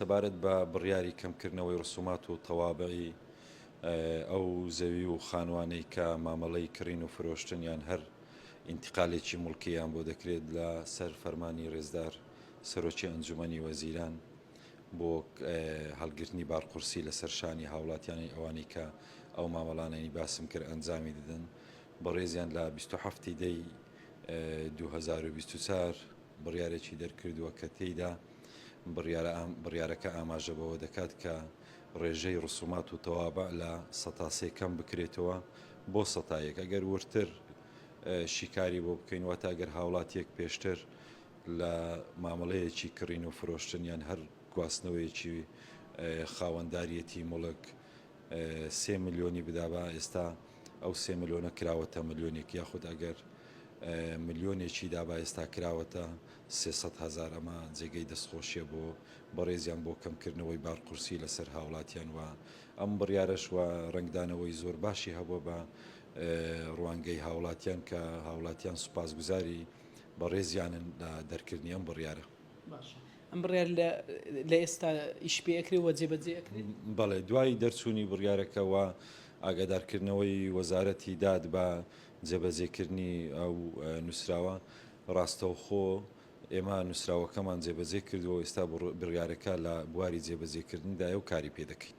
سەبارەت بە بڕیاری کەمکردنەوەی ڕسومات و تەوابعی ئەو زەوی و خانوانەی کە مامەڵەی کڕین و فرۆشتن یان هەر ئینتقالێکی موڵکییان بۆ دەکرێت لە سەر فەرمانی ڕێزدار سەرۆکی ئەنجومەنی وەزیران بۆ هەڵگرتنی بارقورسی لەسەر شانی هاوڵاتیانی ئەوانەی کە ئەو مامەڵانەی باسم کرد ئەنجامی دەدەن بەڕێزیان لە 27 دەی 2024 بڕیارێکی دەرکردووە کە تێیدا بڕیارەکە ئاماژە بەوە دەکات کە ڕێژەی ڕسومات و تەوابع لە 3% کەم بکرێتەوە بۆ 1%. ئەگەر وردتر شیکاری بۆ بکەین، واتە ئەگەر هاوڵاتیەک پێشتر لە مامەڵەیەکی کڕین و فرۆشتن یان هەر گواستنەوەیەکی خاوەنداریەتی موڵک سێ ملیۆنی بدابا، ئێستا ئەو سێ ملیۆنە کراوەتە ملیۆنێک، یاخود ئەگەر ملیۆنێکی دابا ئێستا کراوەتە 300 هەزار. ئەمە جێگەی دەستخۆشیە بۆ بەڕێزیان بۆ کەمکردنەوەی بارقورسی لەسەر هاوڵاتیان و ئەم بڕیارەش و ڕەنگدانەوەی زۆر باشی هەبووە بە ڕوانگەی هاوڵاتیان کە هاوڵاتیان سوپاسگوزاری بەڕێزیانن لە دەرکردنی ئەم بڕیارە. باشە ئەم بڕیار لە لە ئێستا ئیش پێ ئەکرێ و جێبەجێ ئەکرێ؟ بەڵێ، دوای دەرچوونی بڕیارەکە و ئاگادارکردنەوەی وەزارەتی داد بە جێبەجێکردنی ئەو نووسراوە، ڕاستەوخۆ ئێمە نووسراوەکەمان جێبەجێ کردووە و ئێستا بڕیارەکە لە بواری جێبەجێکردندایە و کاری پێ دەکەین.